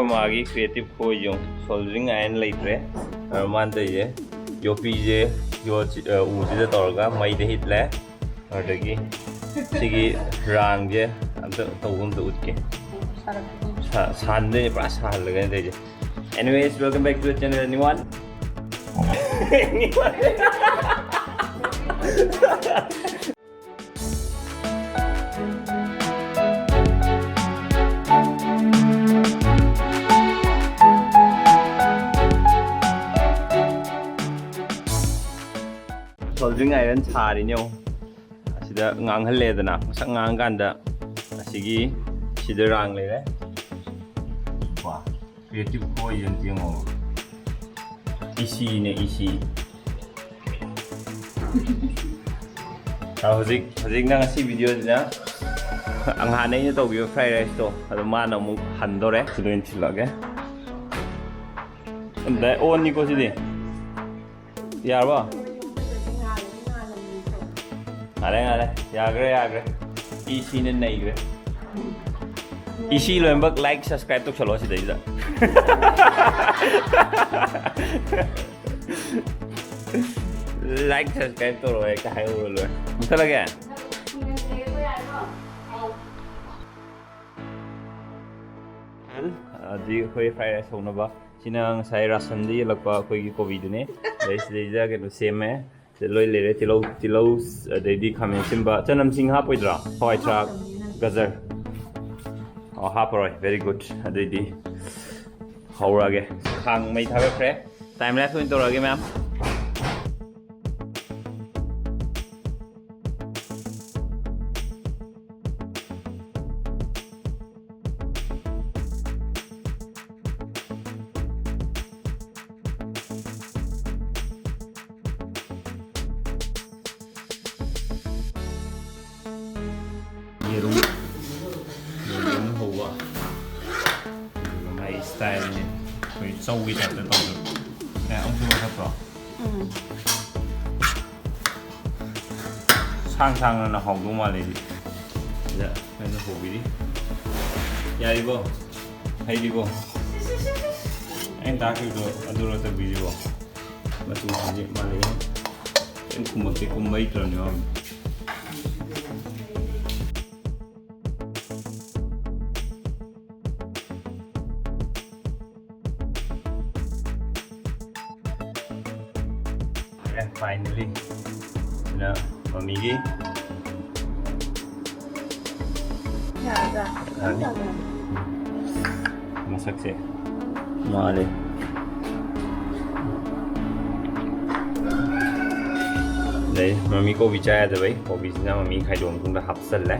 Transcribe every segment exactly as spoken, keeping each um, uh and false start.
ꯃꯥꯒꯤ creative ꯈꯣꯏꯁꯨ soldering iron ꯂꯩꯇ꯭ꯔꯦ꯫ ꯑꯗꯨ ꯃꯥꯅ ꯇꯧꯔꯤꯁꯦ, ꯌꯣꯠꯄꯤꯁꯦ, ꯌꯣꯠꯁꯤ, ꯑ, ꯎꯁꯤꯗ ꯇꯧꯔꯒ ꯃꯩꯗ ꯍꯤꯠꯂꯦ꯫ ꯑꯗꯨꯗꯒꯤ ꯁꯤꯒꯤ ꯔꯥꯡꯁꯦ ꯑꯝꯇ ꯇꯧꯕ ꯑꯝꯇ ꯎꯠꯀꯦ꯫ ꯁꯥ-, ꯁꯥꯍꯟꯗꯣꯏꯅꯦ, ꯄꯨꯔꯥ ꯁꯥꯍꯜꯂꯒꯅꯦ ꯇꯧꯔꯤꯁꯦ꯫ Anyways, welcome back to the channel, anyone. Soldering iron ꯁꯥꯔꯤꯅꯦ ꯌꯦꯡꯉꯣ꯫ ꯑꯁꯤꯗ ꯉꯥꯡꯍꯜꯂꯦꯗꯅ, ꯃꯁꯛ ꯉꯥꯡꯉꯀꯥꯟꯗ ꯑꯁꯤꯒꯤ ꯁꯤꯗ ꯔꯥꯡ ꯂꯩꯔꯦ꯫ ꯋꯥ, creative ꯈꯨꯑꯣꯏꯁꯦ ꯑꯝꯇ ꯌꯦꯡꯉꯣ꯫ ꯏꯁꯤꯅꯦ, ꯏꯁꯤ꯫ ꯑ, ꯍꯧꯖꯤꯛ, ꯍꯧꯖꯤꯛ ꯅꯪ ꯉꯁꯤ videoꯁꯤꯅ ꯉꯍꯥꯟ ꯑꯩꯅ ꯇꯧꯈꯤꯕ fried riceꯇꯣ, ꯑꯗꯣ ꯃꯥꯅ ꯑꯃꯨꯛ ꯍꯟꯗꯣꯔꯦ꯫ ꯁꯤꯗ ꯑꯣꯏꯅ ꯊꯤꯜꯂꯛꯑꯒꯦ꯫ ꯑꯗ ꯑꯣꯟꯅꯤꯀꯣ ꯁꯤꯗꯤ꯫ ꯌꯥꯔꯕꯣ? ꯉꯥꯜꯂꯦ, ꯉꯥꯜꯂꯦ꯫ ꯌꯥꯈ꯭ꯔꯦ, ꯌꯥꯈ꯭ꯔꯦ꯫ ꯏꯁꯤꯅ ꯅꯩꯈ꯭ꯔꯦ꯫ ꯏꯁꯤ ꯂꯣꯏꯅꯃꯛ like, subscribe ꯇꯧꯁꯜꯂꯣ ꯁꯤꯗꯩꯁꯤꯗ꯫ Like, subscribe ꯇꯧꯔꯣ ꯍꯦꯛꯇ ꯍꯥꯏꯍꯧꯔ ꯂꯣꯏꯔꯦ꯫ ꯃꯨꯊꯠꯂꯒꯦ? ꯑꯗꯨꯗꯤ ꯑꯩꯈꯣꯏ fried rice ꯍꯧꯅꯕ꯫ ꯁꯤꯅ ꯉꯁꯥꯏ ꯔꯥꯁꯟꯗ ꯌꯦꯜꯂꯛꯄ ꯑꯩꯈꯣꯏꯒꯤ ꯀꯣꯕꯤꯗꯨꯅꯦ꯫ ꯑꯗꯩ ꯁꯤꯗꯩꯁꯤꯗ ꯀꯩꯅꯣ ꯁꯦꯝꯃꯦ꯫ ꯁꯤꯗ ꯂꯣꯏ ꯂꯩꯔꯦ꯫ ꯇꯤꯜꯍꯧ, ꯇꯤꯜꯍꯧ, ꯑꯗꯩꯗꯤ ꯈꯥꯃꯦꯟ ꯑꯁꯤꯟꯕ, ꯆꯅꯝꯁꯤꯡ ꯍꯥꯞꯄꯣꯏꯗ꯭ꯔꯥ? ꯍꯋꯥꯏ ꯊ꯭ꯔꯥꯛ, ꯒꯖꯔ꯫ ꯑꯣ, ꯍꯥꯞꯄꯔꯣꯏ꯫ Very good꯫ ꯑꯗꯨꯏꯗꯤ ꯍꯧꯔꯒꯦ꯫ ꯈꯥꯡ ꯃꯩ ꯊꯥꯒꯠꯈ꯭ꯔꯦ꯫ Time lapse ꯑꯣꯏꯅ ꯇꯧꯔꯒꯦ, ꯃꯌꯥꯝ꯫ ꯌꯦꯔꯨꯝ, ꯌꯦꯔꯨꯝ ꯍꯧꯕ꯫ ꯑꯗꯨꯒ ꯃꯥꯏ styleꯅꯤ꯫ ꯑꯩꯈꯣꯏ ꯆꯧꯒꯤ typeꯇ ꯇꯧꯕ꯫ ꯑꯦ, ꯑꯃꯨꯛꯁꯨ ꯃꯊꯛꯇꯣ꯫ ꯎꯝ꯫ ꯁꯥꯡ ꯁꯥꯡꯅ ꯍꯧꯗꯧ ꯃꯥꯜꯂꯦ ꯑꯩꯗꯤ꯫ ꯁꯤꯗ ꯑꯩꯅ ꯍꯧꯕꯤꯔꯤ꯫ ꯌꯥꯔꯤꯕꯣ? ꯍꯩꯔꯤꯕꯣ? ꯑꯩꯅ ꯇꯥꯛꯈꯤꯕꯗꯣ ꯑꯗꯨꯔꯣ ꯇꯧꯕꯤꯔꯤꯕꯣ? ꯃꯆꯨꯁꯤꯗꯤ ꯃꯥꯜꯂꯦ꯫ ꯀꯩꯝ ꯈꯨꯝꯃꯛꯇꯦ, ꯀꯨꯝꯕ ꯍꯩꯇ꯭ꯔꯕꯅꯦ ꯃꯥ꯫ Finally, ꯁꯤꯅ ꯃꯃꯤꯒꯤ꯫ ꯌꯥꯔꯕ꯭ꯔꯥ? ꯌꯥꯅꯤ꯫ ꯃꯁꯛꯁꯦ ꯃꯥꯜꯂꯦ꯫ ꯑꯗꯩ ꯃꯃꯤ ꯀꯣꯕꯤ ꯆꯥ ꯌꯥꯗꯕꯩ ꯀꯣꯕꯤꯁꯤꯅ ꯃꯃꯤ ꯈꯥꯏꯗꯣꯛꯑ ꯃꯇꯨꯡꯗ ꯍꯥꯞꯆꯜꯂꯦ꯫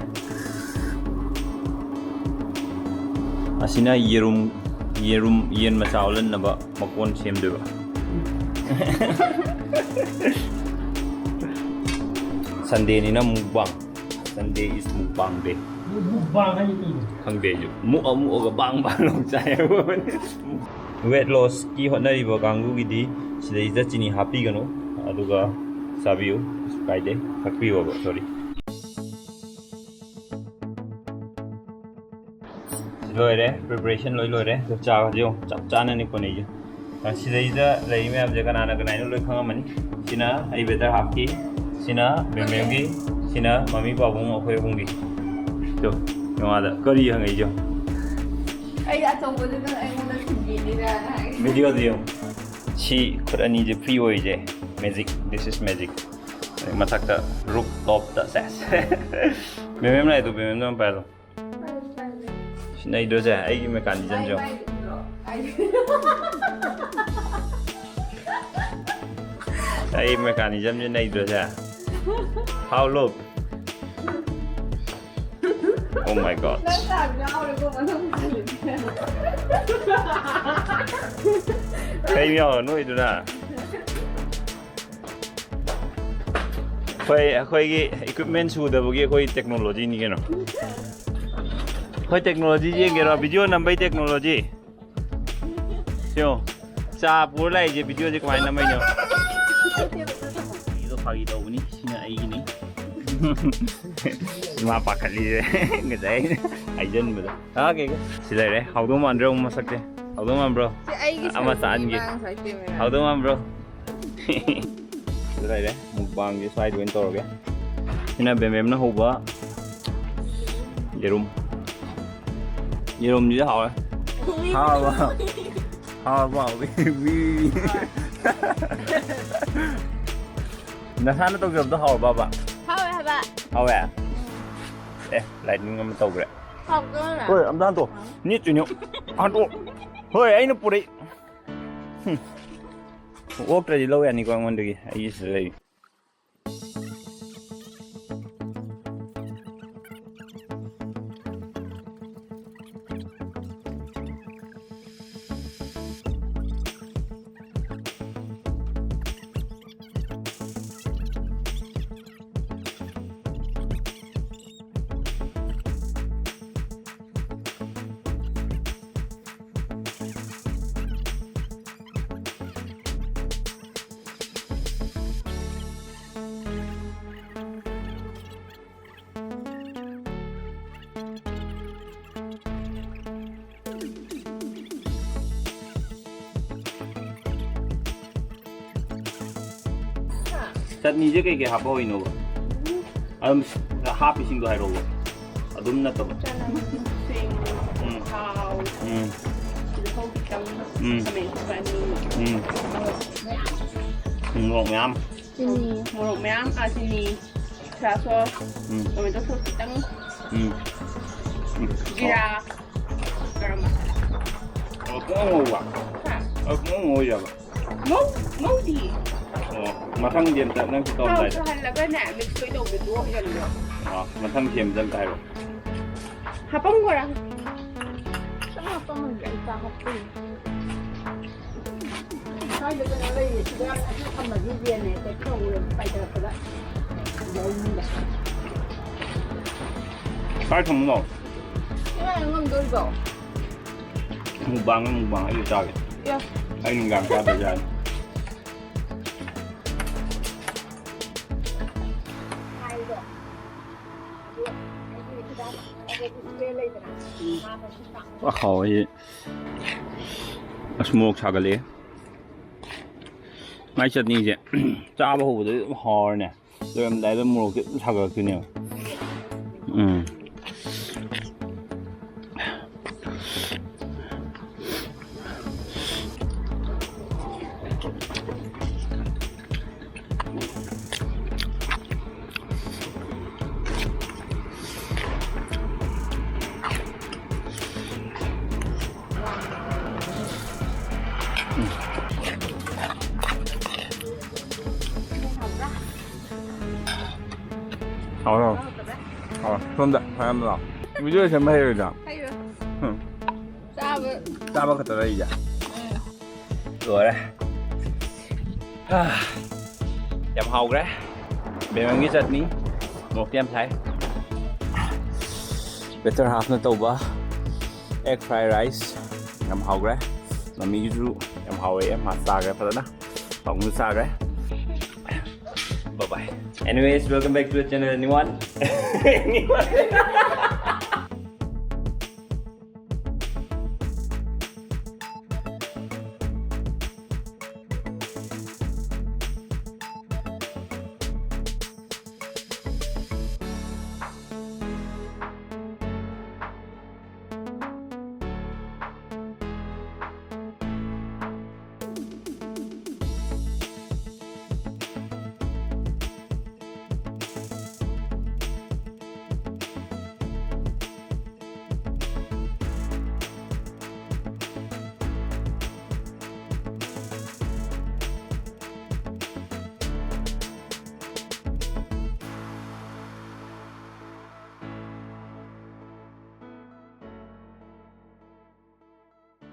ꯑꯁꯤꯅ ꯌꯦꯔꯨꯝ, ꯌꯦꯔꯨꯝ, ꯌꯦꯟ ꯃꯆꯥ ꯑꯣꯜꯍꯟꯅꯕ ꯃꯀꯣꯟ ꯁꯦꯝꯗꯣꯏꯕ꯫ Sundayꯅꯤꯅ mukbang꯫ Sunday is mukbang day꯫ Mukbang ꯍꯥꯏꯁꯦ ꯀꯩꯅꯣ? ꯈꯪꯗꯦ ꯑꯩꯁꯨ꯫ ꯃꯨꯛꯑ ꯃꯨꯛꯑꯒ ꯕꯥꯡ ꯕꯥꯡ ꯂꯥꯎ ꯆꯥꯏ ꯍꯥꯏꯕ ꯑꯃꯅꯤ꯫ Weight lossꯀꯤ ꯍꯣꯠꯅꯔꯤꯕ ꯀꯥꯡꯕꯨꯒꯤꯗꯤ ꯁꯤꯗꯩꯁꯤꯗ ꯆꯤꯅꯤ ꯍꯥꯞꯄꯤꯒꯅꯨ, ꯑꯗꯨꯒ ꯆꯥꯕꯤꯌꯨ, ꯀꯩꯁꯨ ꯀꯥꯏꯗꯦ, ꯊꯛꯄꯤꯌꯣꯕ, sorry꯫ ꯂꯣꯏꯔꯦ, preparation ꯂꯣꯏ ꯂꯣꯏꯔꯦ꯫ ꯑꯗꯣ ꯆꯥꯕꯁꯦ ꯌꯦꯡꯉꯨ, ꯆꯞ ꯆꯥꯅꯅꯤ ꯀꯣꯟꯅꯩꯁꯦ꯫ ꯑ, ꯁꯤꯗꯩꯗ ꯂꯩꯔꯤ ꯃꯌꯥꯝꯁꯦ ꯀꯅꯥꯅ ꯀꯅꯥꯅꯣ ꯂꯣꯏ ꯈꯪꯉꯝꯃꯅꯤ꯫ ꯁꯤꯅ ꯑꯩ brother halfꯀꯤ, ꯁꯤꯅ ꯕꯦꯝꯕꯦꯝꯒꯤ, ꯁꯤꯅ ꯃꯃꯤ ꯄꯥꯕꯨꯡ ꯑꯩꯈꯣꯏ ꯑꯍꯨꯝꯒꯤ꯫ ꯇꯣ, ꯃꯃꯥꯗ ꯀꯔꯤ ꯍꯪꯉꯛꯏꯁꯦ? ꯑꯩ ꯑꯆꯧꯕꯗꯨꯅ ꯑꯩꯉꯣꯟꯗ ꯊꯤꯟꯕꯤꯅꯤꯗꯅ ꯍꯥꯏ꯫ Videoꯗ ꯌꯦꯡꯉꯨ꯫ ꯁꯤ ꯈꯨꯠ ꯑꯅꯤꯁꯦ free ꯑꯣꯏꯔꯤꯁꯦ꯫ Magic, this is magic꯫ ꯃꯊꯛꯇ roof topꯇ, ꯁꯦꯁ꯫ ꯕꯦꯝꯕꯦꯝ ꯂꯥꯛꯑꯦ, ꯑꯗꯨ ꯕꯦꯝꯕꯦꯝꯗꯣ ꯑꯃ ꯄꯥꯏꯍꯜꯂꯣ꯫ ꯁꯤ ꯅꯩꯗ꯭ꯔꯣꯁꯦ? ꯑꯩꯒꯤ mechanismꯁꯦ ꯌꯦꯡꯉꯣ꯫ ꯑꯩ mechanismꯁꯦ ꯅꯩꯗ꯭ꯔꯣꯁꯦ? How look? Oh my God. ꯀꯩ ꯌꯥꯎꯔ ꯅꯣꯏꯗꯨꯅ? ꯑꯩꯈꯣꯏ, ꯑꯩꯈꯣꯏꯒꯤ equipment ꯁꯨꯗꯕꯒꯤ ꯑꯩꯈꯣꯏ technologyꯅꯤ ꯀꯩꯅꯣ꯫ ꯑꯩꯈꯣꯏ technology ꯌꯦꯡꯒꯦꯔꯣ? Video ꯅꯝꯕꯩ technology꯫ ꯁꯤꯌꯣ꯫ ꯆꯥ ꯄꯨꯔ ꯂꯥꯛꯏꯁꯦ videoꯁꯦ ꯀꯃꯥꯏꯅ ꯅꯝꯃꯛꯏꯅꯣ? ꯑꯩꯗꯣ ꯐꯥꯒꯤ ꯇꯧꯕꯅꯤ, ꯁꯤꯅ ꯑꯩꯒꯤꯅꯤ꯫ ꯏꯃꯥ ꯄꯥꯈꯠꯂꯤꯁꯦ꯫ ꯉꯁꯥꯏ ꯑꯩꯅ ꯍꯥꯏꯖꯟꯕꯗꯣ꯫ ꯇꯥꯒꯦꯒ꯫ ꯁꯤ ꯂꯩꯔꯦ꯫ ꯍꯥꯎꯗꯧ ꯃꯥꯟꯗ꯭ꯔꯣ? ꯑꯃꯨꯛ ꯃꯁꯛꯁꯦ꯫ ꯍꯥꯎꯗꯧ ꯃꯥꯟꯕ꯭ꯔꯣ? ꯁꯤ ꯑꯩꯒꯤ ꯑꯃ ꯁꯔꯨꯛꯅꯤ ꯆꯥꯍꯟꯒꯦ꯫ ꯃꯥ ꯉꯁꯥꯏ ꯀꯦꯃꯦꯔꯥ꯫ ꯍꯥꯎꯗꯧ ꯃꯥꯟꯕ꯭ꯔꯣ? ꯁꯤ ꯂꯩꯔꯦ꯫ ꯃꯨꯛꯕꯥꯡꯁꯦ ꯁ꯭ꯋꯥꯏꯗ ꯑꯣꯏꯅ ꯇꯧꯔꯒꯦ꯫ ꯁꯤꯅ ꯕꯦꯝꯕꯦꯝꯅ ꯍꯧꯕ ꯌꯦꯔꯨꯝ꯫ ꯌꯦꯔꯨꯝꯁꯤꯗꯤ ꯍꯥꯎꯋꯦ꯫ ꯍꯥꯎꯕ꯫ ꯍꯥꯎꯕ ꯍꯥꯎꯋꯤ꯫ ꯃꯤ꯫ ꯅꯁꯥꯅ ꯇꯧꯖꯕꯗꯣ ꯍꯥꯎꯔꯕꯕ? ꯍꯥꯎꯋꯦ ꯍꯥꯏꯕ꯫ ꯍꯥꯎꯋꯦ? ꯑꯦ, ꯂꯥꯏꯠꯅꯤꯡ ꯑꯃ ꯇꯧꯈ꯭ꯔꯦ꯫ ꯍꯥꯎꯗꯣꯏꯔꯥ? ꯍꯣꯏ, ꯑꯝꯇ ꯍꯟꯇꯣ꯫ ꯅꯤꯠꯇꯨꯅꯤ꯫ ꯍꯟꯇꯣ꯫ ꯍꯣꯏ, ꯑꯩꯅ ꯄꯨꯔꯛꯏ꯫ ꯍꯨꯝ꯫ ꯑꯣꯛꯇ꯭ꯔꯗꯤ ꯂꯧ ꯌꯥꯅꯤꯀꯣ ꯑꯩꯉꯣꯟꯗꯒꯤ꯫ ꯑꯩꯒꯤ ꯁꯤꯗ ꯂꯩ꯫ ꯆꯠꯅꯤꯁꯦ ꯀꯩꯀꯩ ꯍꯥꯞꯄ ꯑꯣꯏꯅꯣꯕ? ꯑꯗꯨꯝ ꯍꯥꯞꯄꯤꯁꯤꯡꯗꯣ ꯍꯥꯏꯔꯛꯑꯣꯕ꯫ ꯑꯗꯨꯝ ꯅꯠꯇꯕ꯫ ꯆꯅꯝ, ꯁꯤꯡ, ꯎꯝ꯫ ꯊꯥꯎ, ꯎꯝ꯫ ꯇꯤꯜꯍꯧ ꯈꯤꯇꯪ, ꯎꯝ꯫ ꯈꯥꯃꯦꯟ ꯑꯅꯤ, ꯎꯝ꯫ ꯃꯣꯔꯣꯛ ꯃꯌꯥꯝ꯫ ꯆꯤꯅꯤ꯫ ꯃꯣꯔꯣꯛ ꯃꯌꯥꯝ, ꯑꯥ, ꯆꯤꯅꯤ, soya sauce, ꯎꯝ꯫ Tomato sauce ꯈꯤꯇꯪ, ꯎꯝ꯫ ꯎꯝ꯫ ꯖꯤꯔꯥ, ꯒꯔꯝ ꯃꯁꯥꯂꯥ꯫ ꯑꯣ, ꯄꯨꯡꯉꯧ ꯉꯧꯕ? ꯍꯥ? ꯑꯣ, ꯄꯨꯡꯉꯧ ꯉꯧꯔꯤꯔꯕ? ꯉꯧ-, ꯉꯧꯗꯤꯌꯦ꯫ ꯑꯣ, ꯃꯊꯪꯗꯤ ꯑꯝꯇ ꯅꯪ ꯁꯤ ꯊꯥꯎ ꯇꯧꯔꯝꯗꯥꯏꯗ꯫ ꯁꯥꯍꯜꯂꯒꯅꯦ, mix ꯂꯣꯏ ꯇꯧꯕꯗꯣ ꯍꯩꯖꯜꯂꯣ꯫ ꯑꯣ, ꯃꯊꯪ ꯁꯦꯝꯕꯗ ꯑꯝꯇ ꯍꯥꯏꯔꯛꯑꯣ꯫ ꯍꯥꯄꯝꯒꯣꯔꯥ? ꯈꯤꯇꯪ ꯍꯥꯄꯝꯃꯒꯦ, ꯑꯩ ꯆꯥ ꯍꯥꯞꯄꯤꯒꯦ꯫ ꯁ꯭ꯋꯥꯏꯗ ꯀꯩꯅꯣ ꯂꯩꯌꯦ, ꯁꯤꯗ ꯑꯗꯨ ꯊꯝꯃꯗꯤ ꯌꯦꯟꯅꯦ, ꯍꯦꯛꯇ ꯇꯧꯔꯦ, ꯄꯥꯏꯊꯔꯛꯄꯗ ꯌꯥꯎꯅꯤꯡꯗ꯫ ꯀꯥꯏ ꯊꯝꯃꯨꯅꯣ? ꯀꯃꯥꯏꯅ ꯉꯝꯗꯣꯔꯤꯕꯣ? ꯃꯨꯛꯕꯥꯡꯅꯦ, ꯃꯨꯛꯕꯥꯡ, ꯑꯩꯁꯨ ꯆꯥꯒꯦ꯫ ꯑꯦ꯫ ꯑꯩ ꯅꯨꯡꯗꯥꯡ ꯆꯥꯗ꯭ꯔꯁꯨ ꯌꯥꯅꯤ꯫ ꯍꯥꯏꯗꯣ꯫ ꯍꯥꯎꯋꯦ꯫ ꯑꯁ, ꯃꯣꯔꯣꯛ ꯁꯥꯒꯠꯂꯛꯑꯦ꯫ ꯃꯥꯏ ꯆꯠꯅꯤꯁꯦ ꯆꯥꯕ ꯍꯧꯕꯗꯗꯤ ꯑꯗꯨꯝ ꯍꯥꯎꯔꯅꯦ꯫ ꯂꯣꯏꯔꯝꯗꯥꯏꯗ ꯃꯣꯔꯣꯛꯁꯦ ꯑꯗꯨꯝ ꯁꯥꯒꯠꯂꯛꯇꯣꯏꯅꯦꯕ꯫ ꯎꯝ꯫ ꯍꯥꯎꯔꯣ? ꯍꯥꯎꯔꯣ꯫ ꯁꯣꯝꯗ ꯃꯌꯥꯝ ꯂꯥꯛꯑꯣ꯫ ꯚꯤꯗꯤꯑꯣ ꯁꯦꯝꯕ ꯍꯩꯔꯣꯏꯗ꯭ꯔꯣ? ꯍꯩꯔꯣꯏ꯫ ꯎꯝ꯫ ꯆꯥꯕ꯫ ꯆꯥꯕ ꯈꯛꯇ ꯂꯩꯖꯦ꯫ ꯎꯝ꯫ ꯂꯣꯏꯔꯦ꯫ ꯑꯥ, ꯌꯥꯝ ꯍꯥꯎꯈ꯭ꯔꯦ꯫ ꯕꯦꯃꯟꯒꯤ ꯆꯠꯅꯤ, ꯃꯣꯔꯣꯛꯇꯤ ꯌꯥꯝ ꯁꯥꯏ꯫ Better Halfꯅ ꯇꯧꯕ egg fried rice ꯌꯥꯝ ꯍꯥꯎꯈ꯭ꯔꯦ꯫ ꯃꯝꯃꯤꯒꯤꯁꯨ ꯌꯥꯝ ꯍꯥꯎꯋꯦ, ꯃꯥ ꯆꯥꯈ꯭ꯔꯦ ꯐꯖꯅ꯫ ꯄꯥꯕꯨꯡꯁꯨ ꯆꯥꯈ꯭ꯔꯦ꯫ Bye bye. Anyways, welcome back to the channel, anyone? Anyone?